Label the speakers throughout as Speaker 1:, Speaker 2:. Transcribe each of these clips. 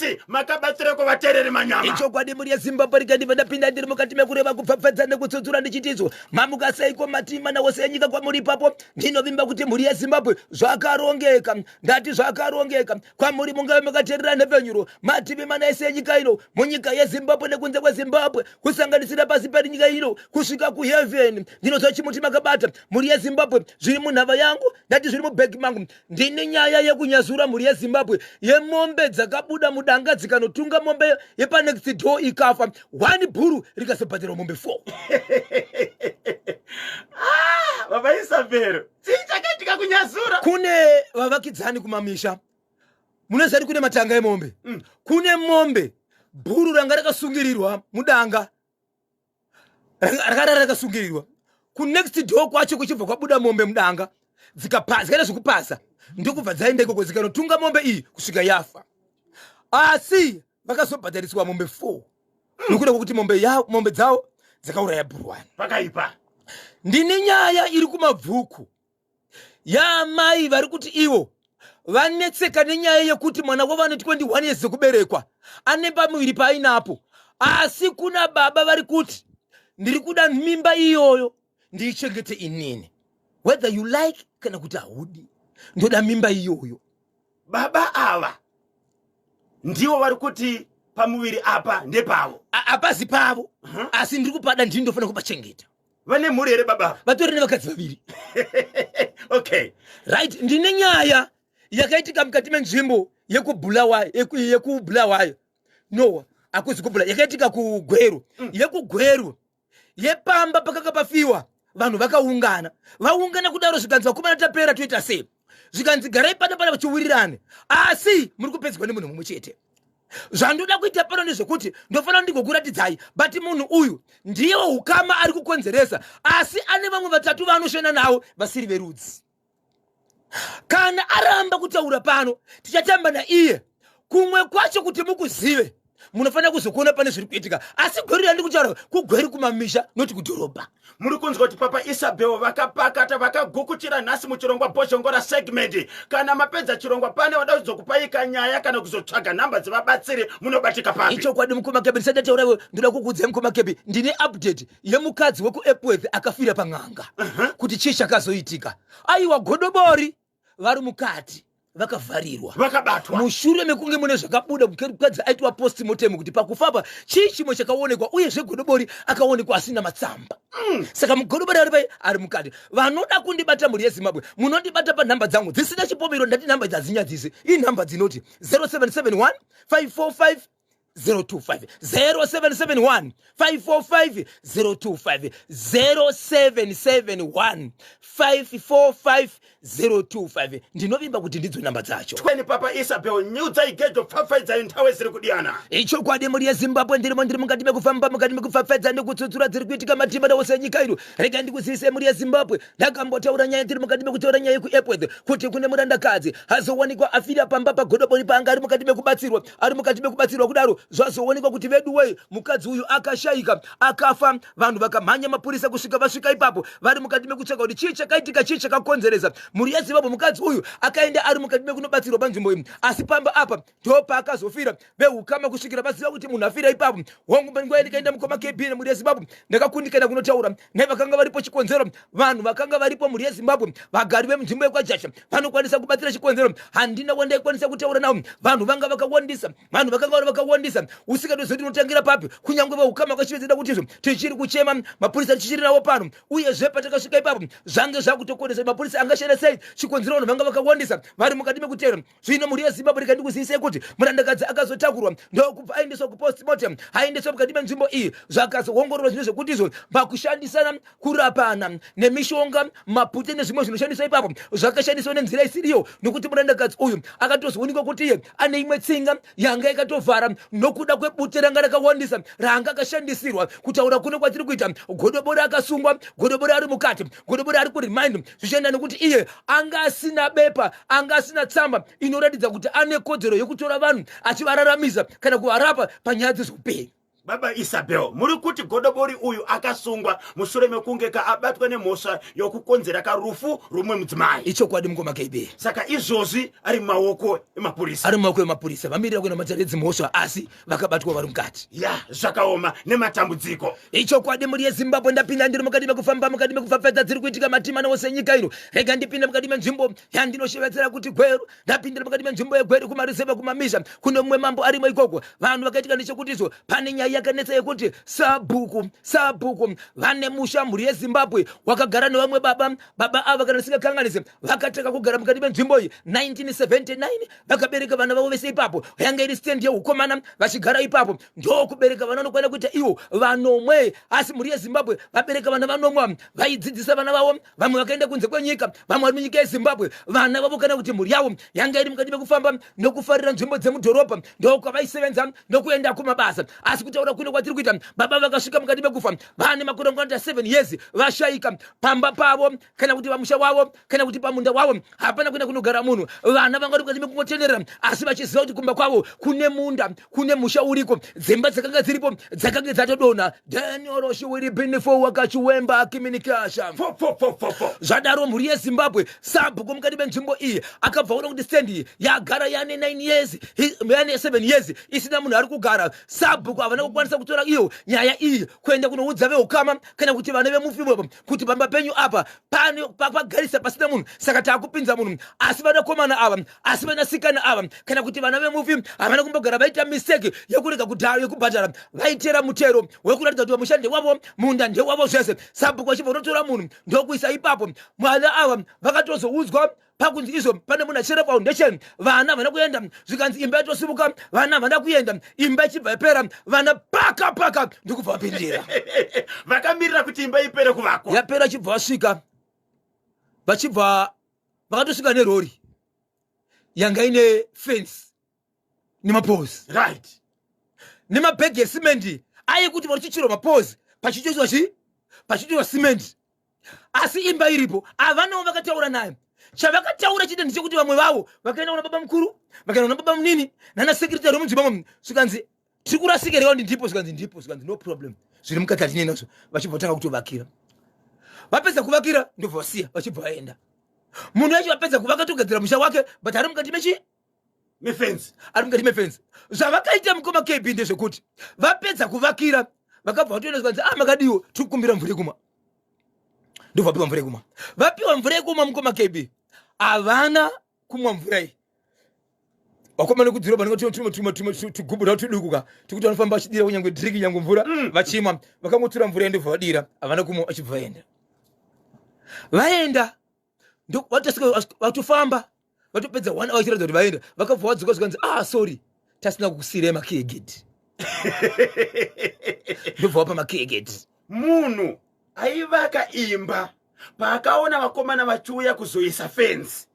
Speaker 1: Nhasi makabatsira kuvateereri manyama.
Speaker 2: Ichokwadi mhuri yeZimbabwe, rega ndibva ndapinda ndiri mukati mekureva, kupfapfadza nekutsutsura ndichitizvo mamuka seiko matima nawose enyika kwamuri ipapo. Ndinovimba kuti mhuri yeZimbabwe zvakarongeka, ndati zvakarongeka kwamuri, mungave makateerera nhepfenyuro mativi mana ese enyika ino, munyika yeZimbabwe nekunze kweZimbabwe, kusanganisira pasi penyika ino kusvika kuheaven. Ndinozwa chimuti makabata mhuri yeZimbabwe, zviri munhava yangu, ndati zviri mubhegi mangu. Ndine nyaya yekunyazura mhuri yeZimbabwe yemombe dzakabuda mudanga dzikanotunga mombe yepanext door ikafa, one bhuru rikazobhadharwa mombe 4.
Speaker 1: Ah, Baba Isabel, chii chakaitika kuNyazura?
Speaker 2: Kune vavakidzani kumamisha, munoziva kuti kune matanga emombe. Kune mombe bhuru ranga rakasungirirwa mudanga, rakarara rakasungirirwa kunext door kwacho, kuchibva kwabuda mombe mudanga, dzikaita zvekupasa, ndokubva dzaenda ikoko dzikanotunga mombe iyi kusvika yafa. Asi vakazobhadhariswa mombe 4 nokuda kwokuti mombe dzavo dzakauraya bhurwani.
Speaker 1: Pakaipa.
Speaker 2: Ndine nyaya iri kuMabvuku yaamai vari kuti ivo vanetseka nenyaya yekuti mwana wavo ane 21 years dzekuberekwa ane pamuviri paainapo, asi kuna baba vari kuti ndiri kuda mimba iyoyo ndiichengete inini, whether you like kana kuti haudi, ndoda mimba iyoyo.
Speaker 1: Baba ava ndivo vari kuti pamuviri apa ndepavo?
Speaker 2: Hapazi pavo, asi ndiri kupada, ndini ndofanira kupachengeta.
Speaker 1: Vane mhuri here baba ava?
Speaker 2: Vatori nevakadzi vaviri. Right, ndine nyaya yakaitika mukati menzvimbo yekuBulawayo, yekuBulawayo, no, hakuzi kuBula, yakaitika kuGweru. YekuGweru yepamba pakanga pafiwa, vanhu vakaungana. Vaungana kudaro, zvikanzi, "Vakomana, tapera, toita sei?" Zvikanzi, "Garai pano pana vachiwirirane, asi muri kupedzwa nemunhu mumwe chete. Zvandoda kuita pano ndezvekuti ndofanira ndigokuratidzai, but munhu uyu ndiye ukama ari kukonzeresa, asi ane vamwe vatatu vaanoshanda navo vasiri verudzi. Kana aramba kutaura pano, tichatamba naiye kumwe kwacho. Kuti mukuzive, munofanira kuzokuona pane zviri kuitika. Asi Gweru yandiri kutaura kuGweru kumamisha, noti kudhorobha."
Speaker 1: Muri kunzwa kuti Papa Isabel vakapakata vakagukuchira nhasi muchirongwa Bhozhongora segment. Kana mapedza chirongwa, pane vada kuzokupai kanyaya kana kuzotsvaga nhamba dzevabatsiri, munobatika papi?
Speaker 2: Ichokwadi, mukoma Kebi. Ndisati ndataura, ndoda kukuudzai, mukoma Kebi, ndine update yemukadzi wekuEpworth akafira pang'anga, kuti chii chakazoitika. Aiwa, godobori vari mukati, vakavharirwa.
Speaker 1: Vakabatwa.
Speaker 2: Mushure mekunge mune zvakabuda, mukadzi aitwa postmortem kuti pakufapa chii chimwe chakaonekwa, uyezve godobori akaonekwa asina matsamba. Saka mugodobori ari pai? Ari mukati. Vanoda kundibata, mhuri yeZimbabwe, munondibata panhamba dzangu dzisina chipomero. Ndati nhamba idzi hadzinyadzisi, inhamba dzinoti 0771 545 025, 0771 545 025, 0771 545 025. Ndinovimba kuti ndidzo namba dzacho.
Speaker 1: Tweni Papa Isabel, nyudzai gejo, pfapfaidzai nthawe ziri kudiyana.
Speaker 2: Ichokwadi, mhuri yeZimbabwe, ndirimo, ndiri mukati mekufamba, mukati mekupfapfaidza nekutsutsura dziri kuitika matimba wose enyika ino. Rega ndikuzivise, mhuri yeZimbabwe, ndakambotaura nyaya, ndiri mukati mekutaura nyaya yekuEpworth kuti kune murandakadzi azowanikwa afira pamba pagodobori paanga ari mukati mekubatsirwa. Ari mukati mekubatsirwa kudaro, zvazoonekwa kuti vedu wei, mukadzi uyu akashayika, akafa. Vanhu vakamhanya, mapurisa kusvika vasvika ipapo, vari mukati mekutsvaka kuti chii chakaitika, chii chakakonzeresa. Mhuri yeZimbabwe, mukadzi uyu akaenda ari mukati mekunobatsirwa panzvimbo iyi, asi pamba apa ndo paakazofira. Veukama kusvikira vaziva kuti munhu afira ipapo. Hongu, panguva yandikaenda, mukoma KB nemhuri yeZimbabwe, ndakakundikana kunotaura nevakanga varipo chikonzero. Vanhu vakanga varipo, mhuri yeZimbabwe, vagari vemunzvimbo yekwaJasha vanokwanisa kubatsira chikonzero. Handina wandaikwanisa kutaura navo, vanhu vanga vakawandisa, vanhu vakanga vari vakawandisa, usingatozoti unotangira papi. Kunyange veukama vakachivedzera kuti izvo tichiri kuchema, mapurisa tichiri navo pano. Uyezve patakasvika ipapo zvange zvakutokonesa, mapurisa angashanda sei chikonzero vanhu vanga vakawandisa vari mukati mekutera. Zvino mhuri yeZimbabwe, rega ndikuzivisei kuti murandakadzi akazotakurwa ndokubva aendeswa kupostmortem, aendeswa mukati menzvimbo iyi, zvakazoongororwa zvino zvekuti izvo pakushandisana kurapana nemishonga, mapute nezvimwe zvinoshandiswa ipapo, zvakashandiswa nenzira isiriyo, nokuti murandakadzi uyu akatozoonekwa kuti iye ane imwe tsinga yanga yakatovhara nokuda kwebute ranga rakawandisa raanga akashandisirwa. Kutaura kuno kwatiri kuita, godobori akasungwa, godobori ari mukati, godobori ari kuremand, zvichienda nekuti iye anga asina bepa, anga asina tsamba inoratidza kuti ane kodzero yekutora vanhu achivararamisa kana kuvarapa panyaya dzezveupenyu.
Speaker 1: Baba Isabel, muri kuti godobori uyu akasungwa mushure mekunge ka abatwa nemhosva yokukonzera karufu rumwe mudzimai.
Speaker 2: Ichokwadi mukoma KB.
Speaker 1: Saka izvozvi ari mumaoko emapurisa.
Speaker 2: Ari mumaoko emapurisa, vamirira kuenda matare edzimhosva asi vakabatwa vari mukati.
Speaker 1: Ya, zvakaoma nematambudziko.
Speaker 2: Ichokwadi mhuri yeZimbabwe, ndapinda ndiri mukati mekufamba, mukati mekupfapfaidza dziri kuitika matima newose enyika ino. Rega ndipinde mukati menzvimbo yandinoshevedzera kuti Gweru. Ndapindira mukati menzvimbo yeGweru kumaruzevha kumamisha kune mumwe mambo arimo ikoko. Vanhu vakaitika ndechekuti izvo pane nyaya yakanetsa yekuti sabhuku sabhuku vane musha mhuri yeZimbabwe wakagara nevamwe baba baba ava kana ndisingakanganise vakatanga kugara mukati menzvimbo iyi 1979 vakabereka vana vavo vese ipapo. Yanga iri stand yeukomana vachigara ipapo ndokubereka vana vanokwana kuita ivo vanomwe. Asi mhuri yeZimbabwe vabereka vana vanomwe vaidzidzisa vana vavo, vamwe vakaenda kunze kwenyika, vamwe vari munyika yeZimbabwe. Vana vavo kana kuti mhuri yavo yanga iri mukati mekufamba nokufarira nzvimbo dzemudhorobha, ndokwavaisevenza nokuenda kumabasa. Asi kutaura kuno kwatiri kuita, baba vakasvika mukati mekufa vane makore anganoita 7 years vashaika. Pamba pavo kana kuti pamusha wavo kana kuti pamunda wavo hapana kuenda kunogara munhu. Vana vanga vari mukati mekungotenderera asi vachiziva kuti kumba kwavo kune munda, kune musha uriko. Dzimba dzakanga dziripo dzakange dzatodonha. Daniel Shiwiri Binifo wakachiwemba akiminikasha. Zvadaro mhuri yeZimbabwe, sabhuku mukati menzvimbo iyi akabva aona kuti stand iyi yagara yane 9 years, yane 7 years isina munhu ari kugara. Sabhuku havana kukwanisa kutora iyo nyaya iyi kuenda kunoudza veukama kana kuti vana vemufi kuti pamba penyu apa pane pagarisa pasina munhu, saka taakupinza munhu. Asi vanakomana ava, asi vanasikana ava kana kuti vana vemufi havana kumbogara vaita mistake yekurega kudhara yekubhadhara. Vaitera mutero wekuratidza kuti pamusha ndewavo, munda ndewavo, zvese. Sabhuku vachibva kunotora munhu ndokuisa ipapo. Mwana ava vakatozoudzwa pakunzi izvo pane munhu achera foundation, vana havana kuenda, zvikanzi imba yatosimuka, vana havana kuenda, imba ichibva yapera, vana paka paka ndikubva vapindira.
Speaker 1: Vakamirira kuti imba ipere kuvakwa.
Speaker 2: Yapera chibva vasvika, vachibva vakatosvika nerori yanga ine fence nemapozi,
Speaker 1: right,
Speaker 2: nemabhegi esimendi aye kuti varichichirwa mapozi pachichoiswa chi pachichoiswa simendi, asi imba iripo. Avanawo vakataura nayo. Chavakataura chete ndechekuti vamwe vavo vakaenda kuna baba mukuru, vakaenda kuna baba munini nana sekretary wemunzvimbo mo, zvikanzi tiri kurasika here? Ndi ndipo, zvikanzi ndipo, zvikanzi no problem, zviri mukati hatinei nazvo. Vachibva vatanga kutovakira. Vapedza kuvakira ndobva vasiya, vachibva vaenda. Munhu wacho vapedza kuvaka togadzira musha wake, but ari mukati mechi
Speaker 1: mefenzi,
Speaker 2: ari mukati mefenzi. Zvavakaita mukoma KB ndezvekuti vapedza kuvakira vakabva vatoenda, zvikanzi ah, makadiwo, tiri kukumbira mvura yekumwa. Ndobva vapiwa mvura yekumwa. Vapiwa mvura yekumwa mukoma KB, havana kumwa mvura iyi. Vakomana kudzirobha tugubhu twa tuduku ka tikuti vanofamba vachidira kunyange drink nyange mvura vachimwa. Vakangotura mvura ndobva vadira, havana kumwa, vachibva vaenda. Vaenda vatofamba vatopedza 1 hour vachiratidza kuti vaenda, vakabva vadzoka, zvikanzi ah, sorry, tasina kukusiirai makey egedhi. Ndobva vapa makey egedhi.
Speaker 1: Munhu aivaka imba paakaona vakomana vachiuya kuzoisa fenzi,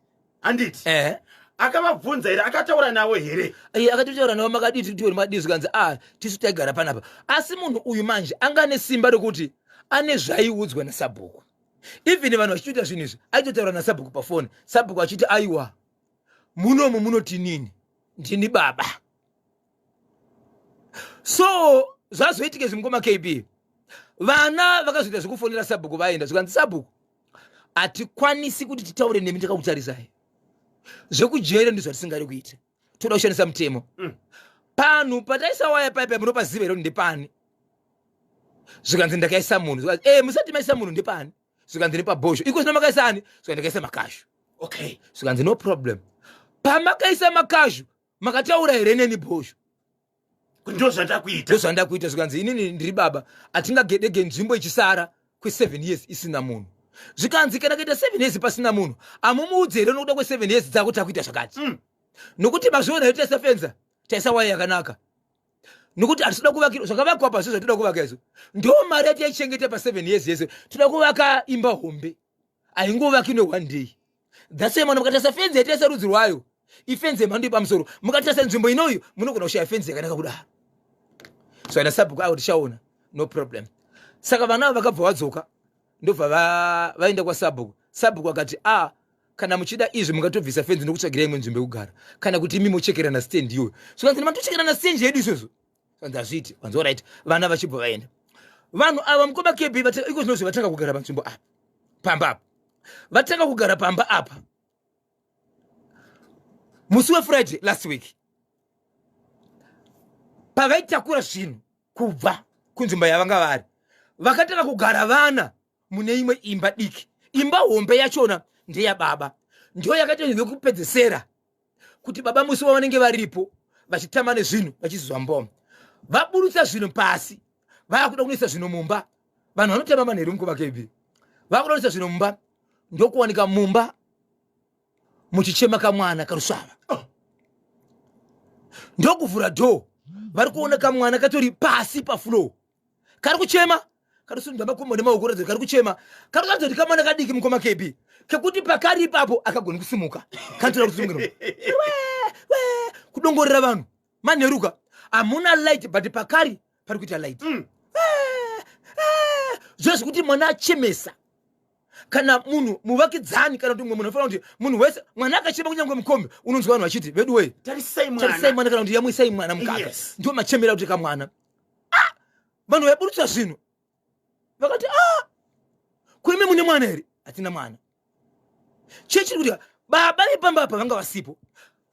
Speaker 1: handiti?
Speaker 2: Eh.
Speaker 1: Akavabvunza here? Akataura navo here?
Speaker 2: Iye akatotaura navo, makadii, tiri madii, zvikanzi ah, tisu taigara panapa. Asi munhu uyu manje anga ane simba rekuti ane zvaiudzwa nasabhuku. Even vanhu vachitoita zvinhu izvi aitotaura nasabhuku pafoni, sabhuku achiti aiwa, munomu munoti nini ndini baba. So zvazoitika izvi mukoma KB, vana vakazoita zvekufonera sabhuku vaenda, zvikanzi sabhuku hatikwanisi kuti titaure nemi takakutarisai, zvekujere ndizvatisingari kuita, toda kushandisa mutemo. Panhu pataisa waya paipai munopaziva here kuti ndepani? Zvikanzi ndakaisa munhu. Zvikanzi musati maisa munhu ndepani? Zvikanzi nepabhosho. Iko zvino makaisa ani? Zvikanzi ndakaisa makashu.
Speaker 1: Okay.
Speaker 2: Zvikanzi no problem, pamakaisa makashu makataura here neni bhosho?
Speaker 1: Ndo zvandakuita.
Speaker 2: Ndo zvandakuita. Zvikanzi inini ndiri baba, hatingagedege nzvimbo ichisara kwe7 years isina munhu. Zvikanzi kana kuita 7 years pasina munhu, hamumuudzi here nokuda kwe7 years dzako takuita zvakati? Nokuti mazviona here, taisa fenza, taisa waya yakanaka, nokuti hatisida kuvakira zvakavakwa pazvo zvatoda kuvaka izvo, ndo mari yataichengeta pa7 years yese. Toda kuvaka imba hombe, haingovaki ne one day. That's why mana mukatarisa fenzi yataisa rudzi rwayo ifenzi yemhando yepamusoro. Mukatarisa nzvimbo inoyo munogona kushaya fenzi yakanaka kudaro. So ana sabhuku avo tichaona, no problem. Saka vana ava vakabva vadzoka, ndobva vaenda kwasabhuku. Sabhuku akati a ah, kana muchida izvi mungatobvisa fenzi nokutsvagira imwe nzvimbo yekugara, kana kuti imi mochekerana stand iyoyo. So kanzi matochekerana stand yedu izvozvo. Zvanzi hazviiti. Vanzi alright, vana vachibva vaenda. Vanhu ava mukoma KB iko zvinozvi vatanga kugara panzvimbo apa, pamba apa. Vatanga kugara pamba apa musi weFriday last week, pavaitakura zvinhu kubva kunzvimbo yavanga vari, vakatanga kugara vana mune imwe imba diki. Imba hombe yachona ndeyababa, ndiyo yakaita yekupedzesera kuti baba musi wavanenge varipo vachitamba nezvinhu vachizwa mboma, vaburutsa zvinhu pasi, vakuda kunoisa zvinhu mumba. Vanhu vanotamba manheru mukoma KB, vakuda kunoisa zvinhu mumba, ndokuwanika mumba muchichema kamwana karusvava. Oh. Ndokuvhura dhoo, vari kuona kamwana katori pasi paflow, kari kuchema, kari makumbo nemaoko kuratidza kari kuchema, kari kuratidza kuti kamwana kadiki mukoma KB, kekuti pakari ipapo akagoni kusimuka, kanotora kusimukira kudongorera vanhu. Manheruka, hamuna light, but pakari pari kuita light. Zvezvo kuti mwana achemesa, kana munhu muvakidzani kana kuti mumwe munhu anofanira kuti munhu wese mwana akachema, kunyange mukombe unonzwa vanhu vachiti, "Vedu wee,
Speaker 1: tarisai
Speaker 2: tarisai mwana," kana kuti, "Yamwisai mwana mukaka." Ndio machemera kuti kamwana. Ah, vanhu vaiburutsa zvinhu vakati, "Ah, kuimi mune mwana here?" "Hatina mwana." Chechiri kuti baba vepamba apa vanga vasipo,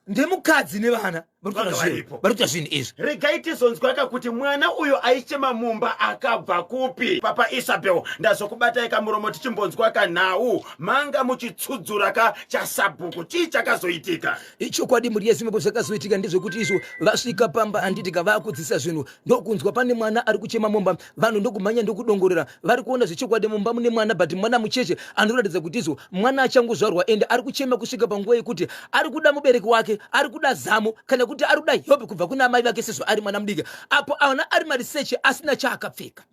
Speaker 2: ndemukadzi nevana vari
Speaker 1: Vanga
Speaker 2: kutora zvinhu,
Speaker 1: varipo.
Speaker 2: vari kuita zvinhu izvi.
Speaker 1: Regai tizonzwaka kuti mwana uyo aichema mumba akabva kupi. Papa Isabel, ndazokubatai kamuromo tichimbonzwa kanhau manga muchitsudzura ka chasabhuku. Chii chakazoitika?
Speaker 2: Ichokwadi, mhuri yeZimbabwe, zvakazoitika ndezvekuti izvo vasvika pamba, handitika, vakudzisa zvinhu, ndokunzwa pane mwana ari kuchema mumba. Vanhu ndokumhanya, ndokudongorera, vari kuona zvechokwadi mumba mune mwana, but mwana mucheche anoratidza kuti izvo mwana achangozvarwa, ende ari kuchema kusvika panguva yekuti ari kuda mubereki wake, ari kuda zamu kana kuti ari kuda help kubva kuna amai vake, sezvo ari mwana mudiki apo ana ari mariseche asina chaakapfeka.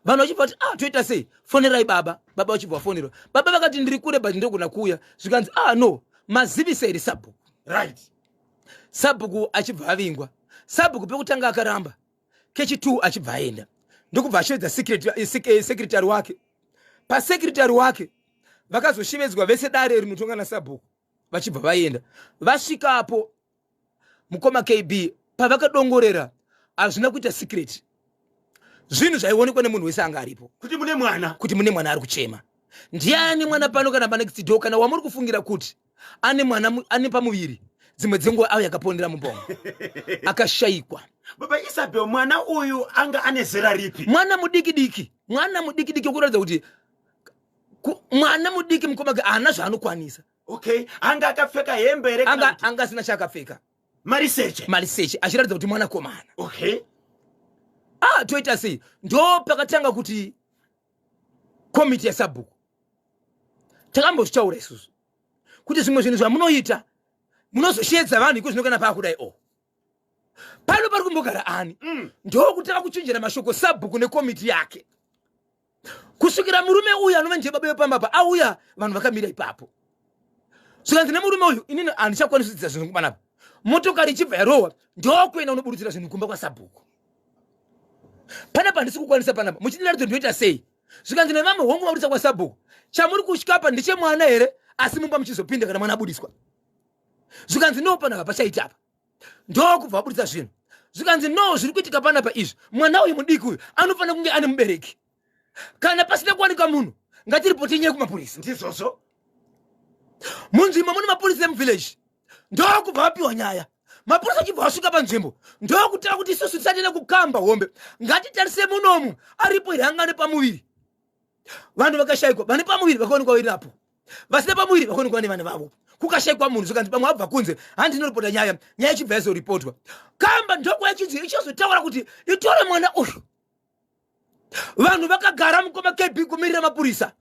Speaker 2: Vanhu vachibva kuti, "Ah, toita sei? Fonerai baba." Baba vachibva vafonerwa, baba vakati, "Ndiri kure, but ndogona kuuya." Zvikanzi, "Ah, no, mazivisa here sabhuku?" Sabhuku achibva avingwa. Sabhuku pekutanga akaramba, kechi2 achibva aenda, ndokubva ashevedza secretary wake. Pasecretary wake vakazoshevedzwa vese, dare rinotonga nasabhuku vachibva vaenda. Vasvikapo mukoma KB, pavakadongorera, hazvina kuita secret, zvinhu zvaionekwa nemunhu wese anga aripo
Speaker 1: kuti mune mwana,
Speaker 2: kuti mune mwana ari kuchema. Ndiani mwana pano, kana panext door, kana wamuri kufungira kuti ane mwana ane pamuviri, dzimwe dzenguva auya akapondera mubongo, akashayikwa.
Speaker 1: Baba Isabel, mwana uyu anga ane zera ripi?
Speaker 2: Mwana mudiki diki, mwana mudiki diki, kuratidza kuti mwana mudiki mukomake haana zvaanokwanisa.
Speaker 1: Okay, anga akapfeka hembe here
Speaker 2: kana Anga asina chaakapfeka.
Speaker 1: Mariseche?
Speaker 2: Mariseche, achiratidza kuti mwanakomana.
Speaker 1: Ah,
Speaker 2: toita sei? Ndo pakatanga kuti komiti yasabhuku, takambozvitaura isusu kuti zvimwe zvinhu zvamunoita munozoshedza vanhu iko zvino kana paakudai o pano pari kumbogara ani. Ndokutanga kuchinjira mashoko sabhuku nekomiti yake, kusvikira murume uyu anova ndiye baba vepambapa auya. Vanhu vakamira ipapo, zvikanzi nemurume uyu, "Inini handichakwanisi kudzidza zvinhu kupanapa." Motokari ichibva yarohwa, ndokuenda unoburutsira zvinhu kumba kwasabhuku. "Panapa handisi kukwanisa, panapa muchindiratidza ndoita sei?" Zvikanzi nevamwe, "Hongu, maburitsa kwasabhuku, chamuri kusvika apa ndechemwana here? Asi mumba muchizopinda kana mwana abudiswa." Zvikanzi, "No, panapa pachaita apa." Ndokubva vaburitsa zvinhu, zvikanzi, "No, zviri kuitika panapa izvi, mwana uyu mudiki uyu anofanira kunge ane mubereki. Kana pasina kuwanika munhu, ngatiripote nyaya kumapurisa."
Speaker 1: Ndizvozvo.
Speaker 2: Munzvimbo mune mapurisa emuvillage, ndokubva vapiwa nyaya. Mapurisa achibva vasvika panzvimbo, ndokutanga kuti, "Isusu tisatienda kukamba hombe, ngatitarise munomu, aripo here anga ane pamuviri?" Vanhu vakashayikwa. Vane pamuviri vakaonekwa vainapo, vasina pamuviri vakaonekwa nevana vavo. Kukashayikwa munhu, zvikanzi, "Pamwe abva kunze, handinoripota nyaya." Nyaya ichibva yazoripotwa kamba, ndokwayachinzi ichazotaura kuti itore mwana uyu. Vanhu vakagara mukoma KB kumirira mapurisa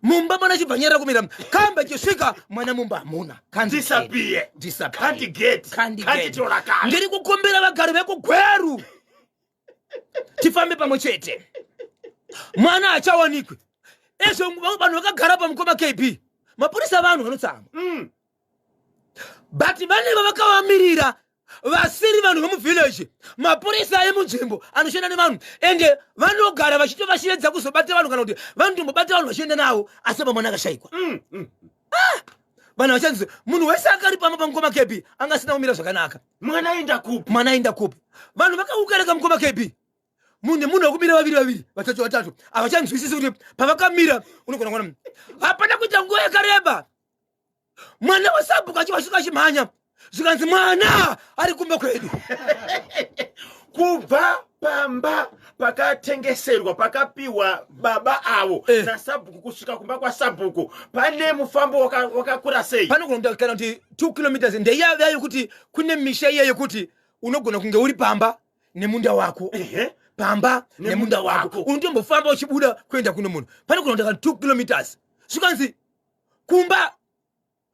Speaker 2: mumba, mwana achibva nyarara kumira. Kamba ichisvika, mwana mumba hamuna.
Speaker 1: Disappear.
Speaker 2: Disappear.
Speaker 1: Can't get.
Speaker 2: Can't
Speaker 1: Can't
Speaker 2: get.
Speaker 1: tora kana.
Speaker 2: Ndiri kukumbira vagari vekuGweru, tifambe pamwe chete. Mwana hachawanikwi ezvo vanhu vakagara pamukoma KB. Mapurisa vanhu vanotsamwa, but vanenge vakavamirira vasiri vanhu vemuvillage. Mapurisa emunzvimbo anoshanda nevanhu, ende vanogara vachitovashivedza kuzobata vanhu, kana kuti vanotombobata vanhu vachienda navo, asi apa mwana akashayikwa. Vanhu vachanzi munhu wese akari pamba pamukoma KB anga asina kumira zvakanaka.
Speaker 1: Mwana aenda kupi?
Speaker 2: Mwana aenda kupi? Vanhu vakaukareka mukoma KB. Munhu nemunhu wakumira vaviri vaviri, vatatu vatatu, havachanzwisisi kuti pavakamira unogona kuona. Hapana kuita nguva yakareba, mwana wasabhuku achivasvika achimhanya, zvikanzi mwana ari kumba kwedu.
Speaker 1: Kubva pamba pakatengeserwa, pakapiwa baba avo nasabhuku kusvika kumba kwasabhuku pane mufambo wakakura sei?
Speaker 2: Panogona kana kuti 2 kilometers. Ndeiya yekuti kune misha iya yekuti unogona kunge uri pamba nemunda wako, pamba nemunda wako, unotombofamba uchibuda kuenda kuno munhu. Panogona kuita kana 2 kilometers. Zvikanzi kumba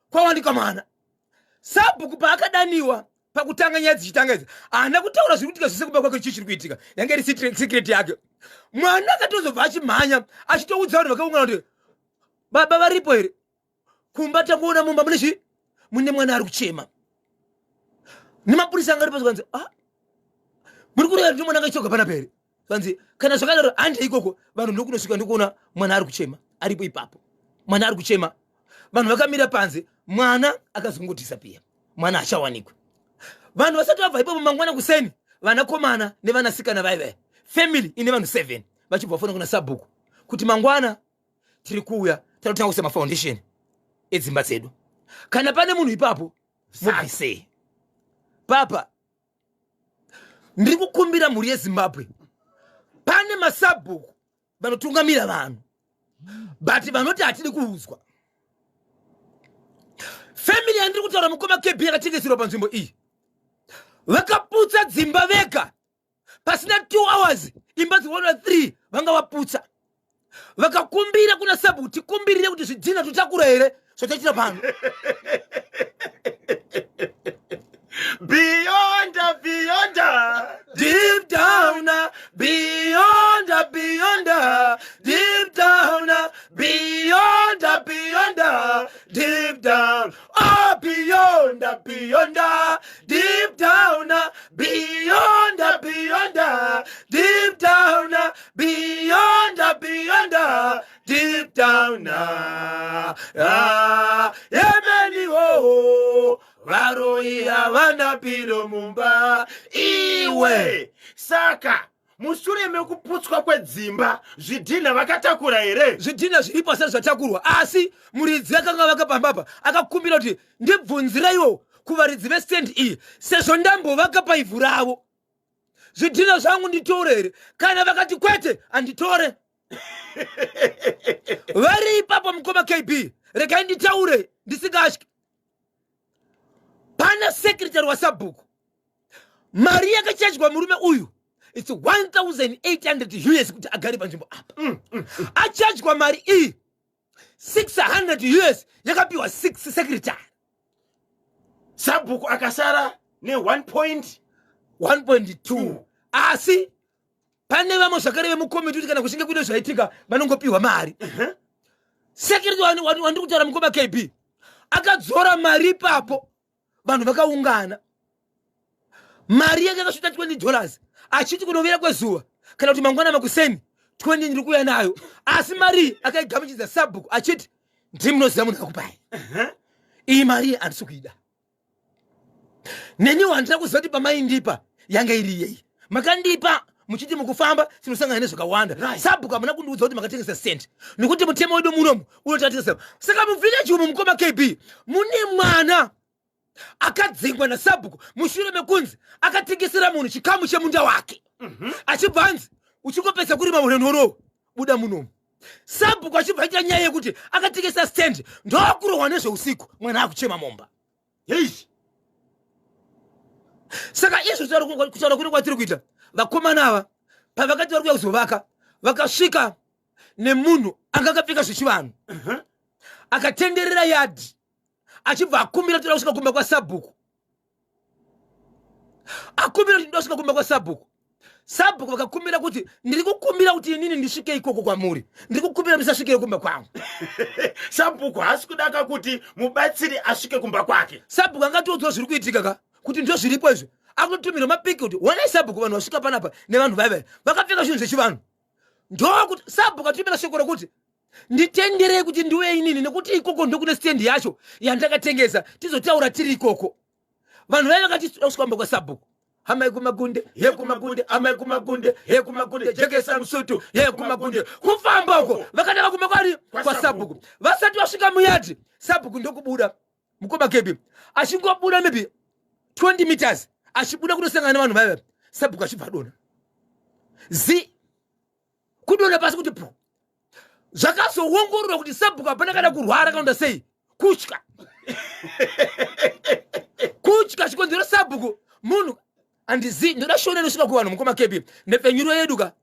Speaker 2: kwawanika mwana. Sabhuku paakadaniwa pakutanga nyaya dzichitanga idzi, haana kutaura zviri kuitika zvese kumba kwake, chii chiri kuitika, yange iri secret yake. Mwana akatozobva achimhanya achitoudza vanhu vakaungana kuti baba varipo here kumba, takuona mumba mune chii, mune mwana ari kuchema. Nemapurisa anga aripo, zvikanzi, ah, muri kureva kuti mwana akachoga panapa here? Zvanzi kana zvakadaro hande ikoko. Vanhu ndokunosvika ndokuona mwana ari kuchema aripo ipapo, mwana ari kuchema, vanhu vakamira panze. Mwana akazongodisappear, mwana achawanikwa. Vanhu vasati vabva ipapo, mangwana kuseni, vanakomana nevanasikana vaiva family ine vanhu 7 vachibva vafona kuna sabhuku kuti mangwana tiri kuuya, tanotanga kuisa mafoundation edzimba dzedu, kana pane munhu ipapo mubvisei. Papa, ndiri kukumbira mhuri yeZimbabwe, pane masabhuku vanotungamira vanhu but vanoti hatidi kuudzwa. Family yandiri kutaura, mukoma KB, yakatengeserwa panzvimbo iyi, vakaputsa dzimba vega pasina 2 hours. Imba dziona 3 vanga vaputsa. Vakakumbira kuna sabhuku, tikumbirire kuti zvidhina totakura here zvataitira pano?
Speaker 1: Beyond, beyond.
Speaker 2: Deep down, beyond, beyond, deep down, beyond, beyond, deep down, oh, beyond, beyond, deep down, beyond, beyond, deep down, beyond, beyond, deep down. Ah, ah, yemeni oh, varoi havana piro mumba iwe.
Speaker 1: Saka mushure mekuputswa kwedzimba, zvidhinha vakatakura here?
Speaker 2: Zvidhinha zviripo asati zvatakurwa, asi muridzi akanga vaka pambapa akakumbira kuti ndibvunzireiwo kuvaridzi vestand iyi, sezvo ndambovaka paivhu ravo, zvidhinha zvangu nditore here? Kana vakati kwete, handitore. Vari ipapo, mukoma KB, regai nditaure ndisingatyi. Pana secretary wasabhuku, mari yakachajwa murume uyu, it's 1800 US kuti agare panzvimbo apa. Achajwa mari iyi, 600 US yakapiwa 6 secretary.
Speaker 1: Sabhuku akasara ne1 point
Speaker 2: 1.2, asi pane vamwe zvakare vemukomiti kuti kana kuchinge kuine zvaitika vanongopiwa mari. Secretary wandiri kutaura, mukoma KB, akadzora mari ipapo vanhu vakaungana. Mari yake yakasvika $20, achiti kunovira kwezuva kana kuti mangwana makuseni 20 ndiri kuuya nayo. Asi mari akaigamuchidza sabhuku achiti, ndii munoziva munhu akupai iyi mari, handisi kuida. Neniwo handina kuziva kuti pamaindipa yanga iri yei. Makandipa muchiti mukufamba tinosangana nezvakawanda. Sabhuku, hamuna kundiudza kuti makatengesa stand, nekuti mutemo wedu munomu unoti atengesa. Saka muvillage umu, mukoma KB, mune mwana akadzingwa nasabhuku mushure mekunzi akatengesera munhu chikamu chemunda wake, achibva anzi uchingopedza kurima munhoro buda munomu. Sabhuku achibva aita nyaya yekuti akatengesa stand, ndokurohwa nezveusiku, mwana akuchema momba.
Speaker 1: Hei.
Speaker 2: Saka izvo kutaura kune kwatiri kuita, vakomana ava pavakati vari kuya kuzovaka, vakasvika nemunhu anga akapfeka zvechivanhu, akatenderera yadhi, achibva akumbira toda kusvika kumba kwasabhuku. Akumbira kuti ndosvika kumba kwasabhuku, sabhuku vakakumbira kuti ndiri kukumbira kuti inini ndisvike ikoko kwamuri, ndiri kukumbira musasvikire kumba kwangu.
Speaker 1: Sabhuku haasi kudaka kuti mubatsiri asvike kumba kwake.
Speaker 2: Sabhuku angatoudzwa zviri kuitika ka, kuti ndo zviripo izvi. Akutotumirwa mapiki kuti wanai sabhuku, vanhu vasvika panapa nevanhu vaivai vakapfeka zvinhu zvechivanhu. Ndokuti sabhuku atumira shoko rokuti Nditenderei kuti ndiuye inini, nekuti ikoko ndokune stendi yacho yandakatengesa, tizotaura tiri ikoko. Vanhu vaiva vakati kusvika kumba kwasabhuku. Hama yekumagunde, yekumagunde, hama yekumagunde, yekumagunde, jekesa musutu, yekumagunde. Kufamba uko vakatanga kumba kwari kwasabhuku. Vasati vasvika muyadhi, sabhuku ndokubuda. Mukoma Kebi achingobuda maybe 20 meters achibuda kutosangana nevanhu vaiva, sabhuku achibva adona zi kudona pasi kuti pu. Zvakazoongororwa kuti sabhuku hapana kana kurwara kana sei, kutya, kutya chikonzero sabhuku munhu handizi. Ndoda shona inosvika kuvanhu. Mukoma Kebi, nhepfenyuro yedu ka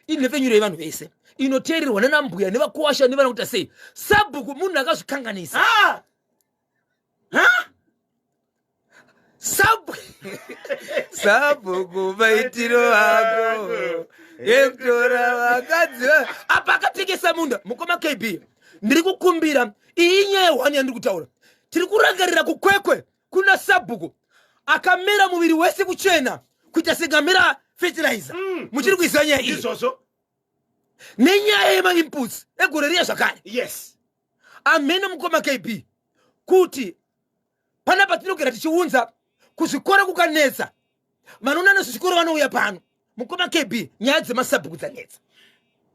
Speaker 2: inhepfenyuro yevanhu vese inoteererwa nanambuya nevakuwasha nevana kuita sei. Sabhuku munhu akazvikanganisa.
Speaker 1: Ah!
Speaker 2: Sabhuku maitiro ako ekutora vakadzi apa akatengesa munda. Mukoma KB, ndiri kukumbira, iyi inyaya hwani yandiri kutaura. Tiri kurangarira kuKwekwe kuna sabhuku akamera muviri wese kuchena kuita segamera fertilizer. Muchiri kuiziva nyaya iyi?
Speaker 1: Izvozvo.
Speaker 2: Nenyaya yemainputs egore riya zvakare. Amene mukoma KB, kuti panapa tinogara tichiunza kuzvikoro kukanetsa, vanoona nezvezvikoro vanouya pano. Mukoma KB, nyaya dzemasabhuku dzanetsa.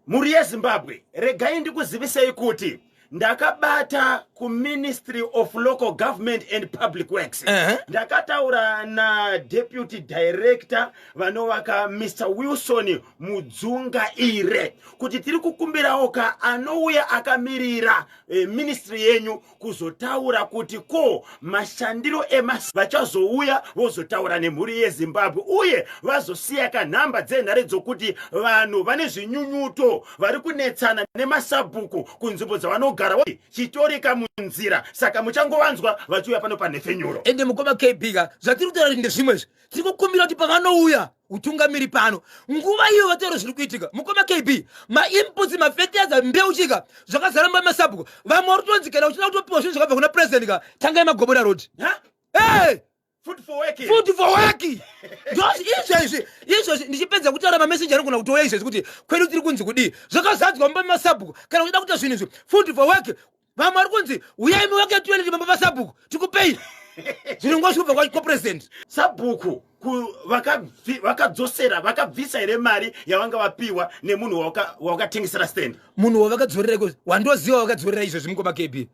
Speaker 1: Mhuri yeZimbabwe, regai ndikuzivisei kuti ndakabata kuMinistry of Local Government and Public Works. Ndakataura naDeputy Director vanovaka, Mr Wilson Mudzungaire, kuti tiri kukumbirawo ka anouya akamirira ministry yenyu kuzotaura kuti ko mashandiro emas vachazouya vozotaura nemhuri yeZimbabwe, uye vazosiya kanhamba dzenhare dzokuti vanhu vane zvinyunyuto vari kunetsana nemasabhuku kunzvimbo dzavanogara chitorika munzira. Saka muchangovanzwa vachiuya pano panhefenyuro.
Speaker 2: Ende mukoma KB ka, zvatiri kutaura kuti ndezvimwe izvi, tiri kukumbira kuti pavanouya utungamiri pano nguva iyo vataura zviri kuitika. Mukoma KB, mainputs, mafertilizer, mbeu, chika zvakazara mumba masabhuku. Vamwe vari kutonzi kana uchida kutopiwa zvinhu zvakabva kuna president ka, tangai magobora road.
Speaker 1: Ha?
Speaker 2: Hey!
Speaker 1: Food for work.
Speaker 2: Food for work. Izvezvi izvezvi ndichipedza kutaura, mameseji anogona kutouya izvezvi kuti kwedu tiri kunzi kudii. Zvakazadzwa mumba masabhuku. Kana uchida kuita zvinhu izvi, food for work, vamwe vari kunzi uyai muvake toilet mumba masabhuku, tikupei zvinongwa zvikubva kwapresident.
Speaker 1: Sabhuku vakadzosera, vakabvisa here mari yavanga vapiwa nemunhu wawakatengesera stand?
Speaker 2: Munhu wavakadzorera iko wandoziva vakadzorera izvezvi, mukoma KB,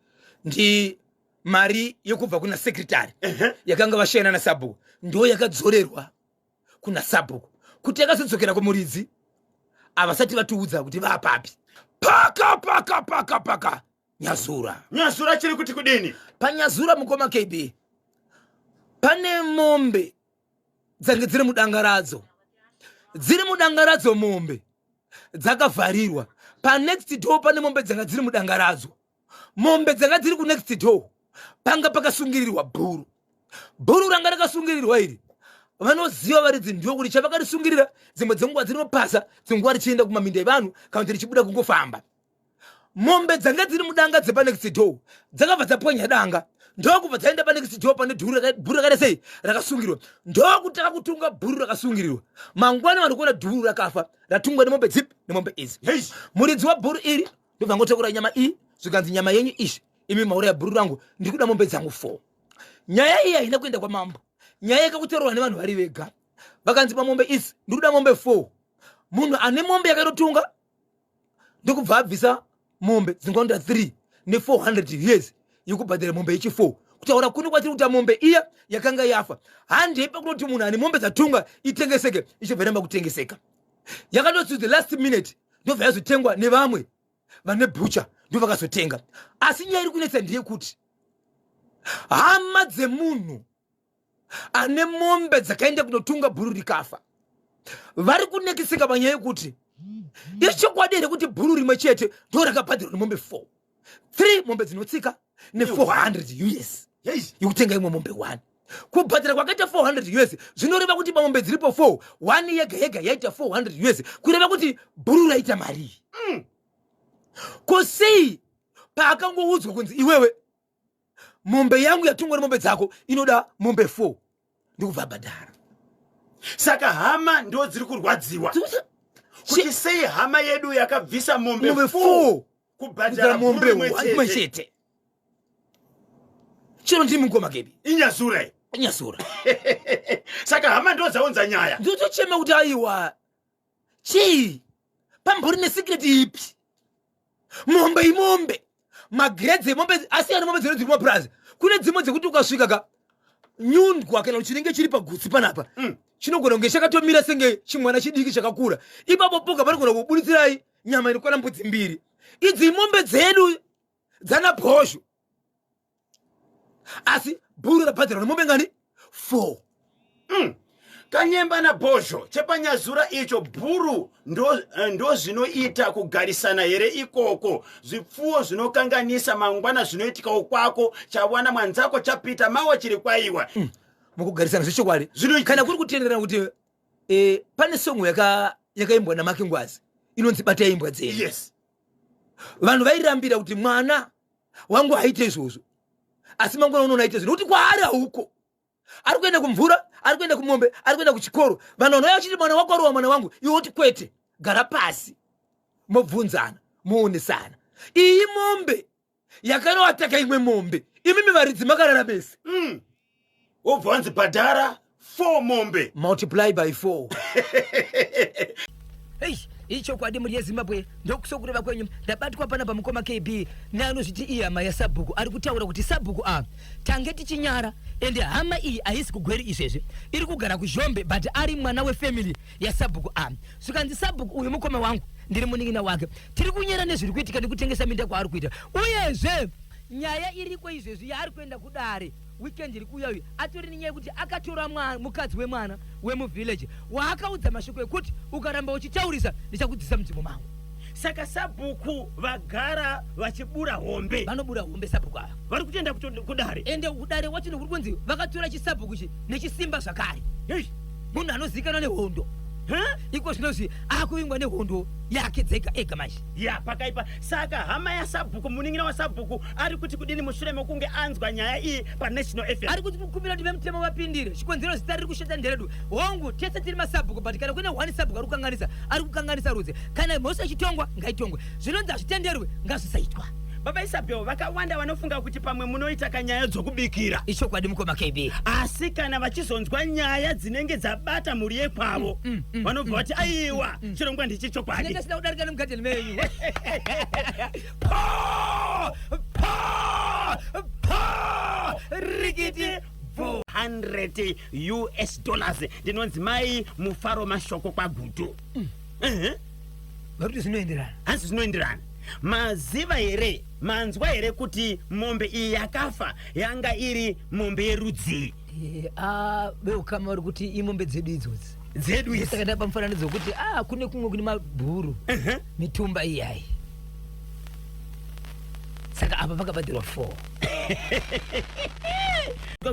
Speaker 2: ndi mari yekubva kuna secretary yakanga vashayana nasabhuku, ndo yakadzorerwa kuna sabhuku. Kuti yakazodzokera kumuridzi, havasati vatiudza kuti vaapapi. Paka paka paka paka Nyazura.
Speaker 1: Nyazura chiri kuti kudini?
Speaker 2: Panyazura, mukoma KB, pane mombe dzange dziri mudanga radzo, dziri mudanga radzo, mombe dzakavharirwa. Panext door pane mombe dzanga dziri mudanga radzo. Mombe dzanga dziri kunext door, panga pakasungirirwa bhuru. Bhuru ranga rakasungirirwa iri, vanoziva varidzi ndiwo kuti chavakarisungirira. Dzimwe dzenguva dzinopasa, dzimwe nguva richienda kumaminda evanhu kana kuti richibuda kungofamba. Mombe dzanga dziri mudanga dzepanext door dzakabva dzapwanya danga, ndokubva dzaenda panext door pane bhuru rakaita sei, rakasungirwa, ndokutanga kutunga bhuru rakasungirirwa. Mangwana vanhu kuona dhuru rakafa, ratungwa nemombe dzipi? Nemombe idzi. Muridzi webhuru iri ndobva ngotakura nyama iyi, zvikanzi, "Nyama yenyu izvi, imi mauraya bhuru rangu, ndiri kuda mombe dzangu four." Nyaya iyi haina kuenda kwamambo, nyaya yakakutorwa nevanhu vari vega. Vakanzi, "Pamombe idzi ndiri kuda mombe four." Munhu ane mombe yakatotunga ndokubva abvisa mombe dzingaonda 3 ne400 years yekubhadhara mombe yechi4. Kutaura kuno kwatiri kuita, mombe iya yakanga yafa handei pakunoti munhu ane mombe dzatunga itengeseke, ichibva iramba kutengeseka. Yakatoti the last minute ndobva yazotengwa nevamwe vane bhucha, ndo vakazotenga. Asi nyaya iri kunetsa ndeyekuti hama dzemunhu ane mombe dzakaenda kunotunga bhuru rikafa vari kunekeseka panyaya yekuti ichokwadi here kuti bhuru rimwe chete ndo rakabhadhirwa nemombe 4, 3 mombe dzinotsika ne400 US yekutenga imwe mombe 1. Kubhadhara kwakaita 400 US zvinoreva kuti pamombe dziripo 4, 1 yega yega yaita 400 US, kureva kuti bhuru raita marii? Ko sei paakangoudzwa kunzi, "Iwewe, mombe yangu yatungwa nemombe dzako inoda mombe 4," ndikubva abhadhara?
Speaker 1: Saka hama ndo dziri kurwadziwa kuti sei hama yedu yakabvisa mombe
Speaker 2: mombe
Speaker 1: 4
Speaker 2: 4.
Speaker 1: Kubhadhara
Speaker 2: mombe
Speaker 1: mombe
Speaker 2: imwe chete. Chero ndiri mukoma kebi.
Speaker 1: Inyazura iyi.
Speaker 2: Inyazura.
Speaker 1: Saka hama ndodzaunza nyaya.
Speaker 2: Ndotochema kuti aiwa. Chii? Pambori nesecret ipi? Mombe imombe. Magrades emombe asiyana mombe dzino dziri kumapurazi. Kune dzimwe dzekuti ukasvika ka nyundwa kana chinenge chiri pagutsi panapa. Chinogona kunge chakatomira senge chimwana chidiki chakakura. Ipapo poga panogona kubuditsirai nyama inokwana mbudzi mbiri. Idzi mombe dzedu dzana bhozho. Asi bhuru rabhadharwa nemombe ngani? 4.
Speaker 1: Kanyemba nabhozho chepanyazura icho bhuru ndozvinoita ndo kugarisana here ikoko? Zvipfuwo zvinokanganisa mangwana zvinoitikawo kwako, chawana mwanzako chapita mawa chiri kwaiwa.
Speaker 2: Mukugarisana zvechokwadi kana kuri kutenderana kuti pane songo yakaimbwa naMark Ngwazi inonzi Batai Imbwa Dzenyu.
Speaker 1: Yes.
Speaker 2: Vanhu vairambira kuti mwana wangu haite izvozvo, asi mangwana unoona aite izvo nekuti kwaari hauko, ari kuenda kumvura, ari kuenda kumombe, ari kuenda kuchikoro. Vanhu vanouya vachiti mwana wako arowa mwana wangu, iwe woti kwete, gara pasi mobvunzana moonesana. Iyi mombe yakanoataka imwe mombe, imimi varidzi makarara bese.
Speaker 1: Wobva wanzi bhadhara 4 mombe.
Speaker 2: Multiply by 4. Hey, ichokwadi mhuri yeZimbabwe, ndokusokureva kwenyu. Ndabatwa pana pamukoma KB neanozviti ihama yasabhuku ari kutaura kuti sabhuku a tange tichinyara, ende hama iyi haisi kuGweru izvezvi, iri kugara kuZhombe, but ari mwana wefamily yasabhuku a. Zvikanzi sabhuku uyu mukoma wangu, ndiri munin'ina wake, tiri kunyara nezviri kuitika nekutengesa minda kwaari kuita. Uyezve nyaya iriko izvezvi yaari kuenda kudare weekend iri kuuya uyu, atori nenyaya yekuti akatora mukadzi wemwana wemuvillage waakaudza mashoko ekuti ukaramba uchitaurisa ndichakudzisa munzvimbo mangu.
Speaker 1: Saka sabhuku vagara vachibura hombe.
Speaker 2: Vanobura hombe sabhuku ava.
Speaker 1: Vari kutoenda kudare.
Speaker 2: Ende kudare wacho nokuri kunzi vakatora chisabhuku ichi nechisimba zvakare.
Speaker 1: Hey.
Speaker 2: Munhu anozivikanwa nehondo.
Speaker 1: Huh?
Speaker 2: Iko zvinozvi akuvingwa nehondo yake dzega ega manje.
Speaker 1: Ya, pakaipa. Saka hama yasabhuku, munin'ina wasabhuku ari kuti kudini mushure mekunge anzwa nyaya iyi paNational FM?
Speaker 2: Ari kuti kukumbira kuti vemutemo vapindire. Chikonzero zita riri kushata nderedu. Hongu, tese tiri masabhuku, but kana kune one sabhuku ari kukanganisa, ari kukanganisa rudzi. Kana mhosva ichitongwa, ngaitongwe. Zvinonzi hazvitenderwe, ngazvisaitwa.
Speaker 1: Baba Isabel, vakawanda vanofunga kuti pamwe munoita kanyaya dzokubikira.
Speaker 2: Ichokwadi mukoma KB.
Speaker 1: Asi kana vachizonzwa nyaya dzinenge dzabata mhuri yekwavo, vanobva vati aiwa, chirongwa ndichi chokwadi.
Speaker 2: Chinenge chisina kudarika nemugadheni menyu. Po! Po! Po! Rikiti!
Speaker 1: 400 US dollars. Ndinonzi Mai Mufaro Mashoko kwaGutu.
Speaker 2: Vari kuti zvinoenderana.
Speaker 1: Hanzi zvinoenderana. Maziva here, manzwa here kuti mombe iyi yakafa yanga iri mombe yerudzii?
Speaker 2: Veukama vari kuti imombe dzedu idzodzi.
Speaker 1: Dzedu idzi.
Speaker 2: Saka ndapa mufananidzo wekuti kune kumwe kune mabhuru, mitumba iyayi. Saka apa pakabhadharwa 4.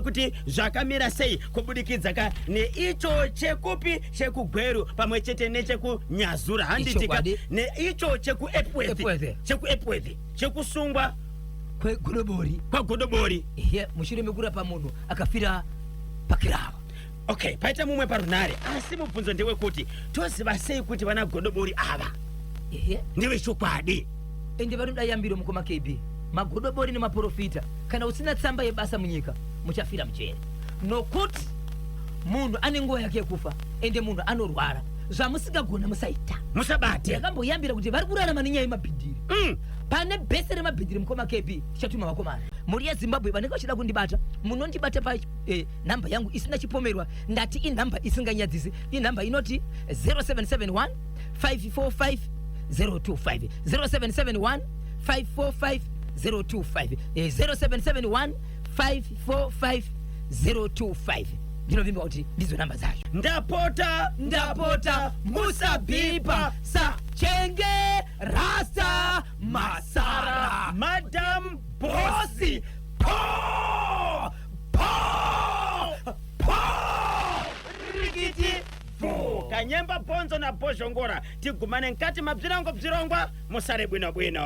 Speaker 1: Kuti zvakamira sei kubudikidza ka neicho chekupi chekuGweru pamwe chete nechekuNyazura, handitika?
Speaker 2: Ichokwadi.
Speaker 1: Neicho chekuEpworth,
Speaker 2: Epworth.
Speaker 1: chekuEpworth chekusungwa
Speaker 2: kwegodobori,
Speaker 1: kwagodobori.
Speaker 2: Ehe, mushure mekurapa munhu akafira pakirava.
Speaker 1: Okay, paita mumwe parunhare, asi mubvunzo ndewekuti toziva sei kuti vana godobori ava ndevechokwadi?
Speaker 2: Ende vanoda yambiro mukoma KB, magodobori nemaprofita, kana usina tsamba yebasa munyika muchafira mujeri, nokuti munhu ane nguva yake yekufa, ende munhu anorwara. Zvamusingagona musaita,
Speaker 1: musabate.
Speaker 2: Ndakamboyambira kuti vari kurarama nenyaya yemabhindiri. Pane bhese remabhindiri mukoma KB, tichatuma vakomana. Mhuri yeZimbabwe vanenge vachida kundibata, munondibata pa nhamba yangu isina chipomerwa. Ndati inhamba isinganyadzisi, inhamba inoti 0771 545 025, 0771 545 025, 0771 545 025. Ndinovimba kuti ndidzo nhamba dzacho.
Speaker 1: Ndapota,
Speaker 2: ndapota, musabhipa sachenge rasta masara.
Speaker 1: Madam Bosi.
Speaker 2: Po po po
Speaker 1: rikiti bvu. Kanyemba Bonzo na Bhozhongora, tigumane mkati mabzirongwa bzirongwa, musare bwino bwino.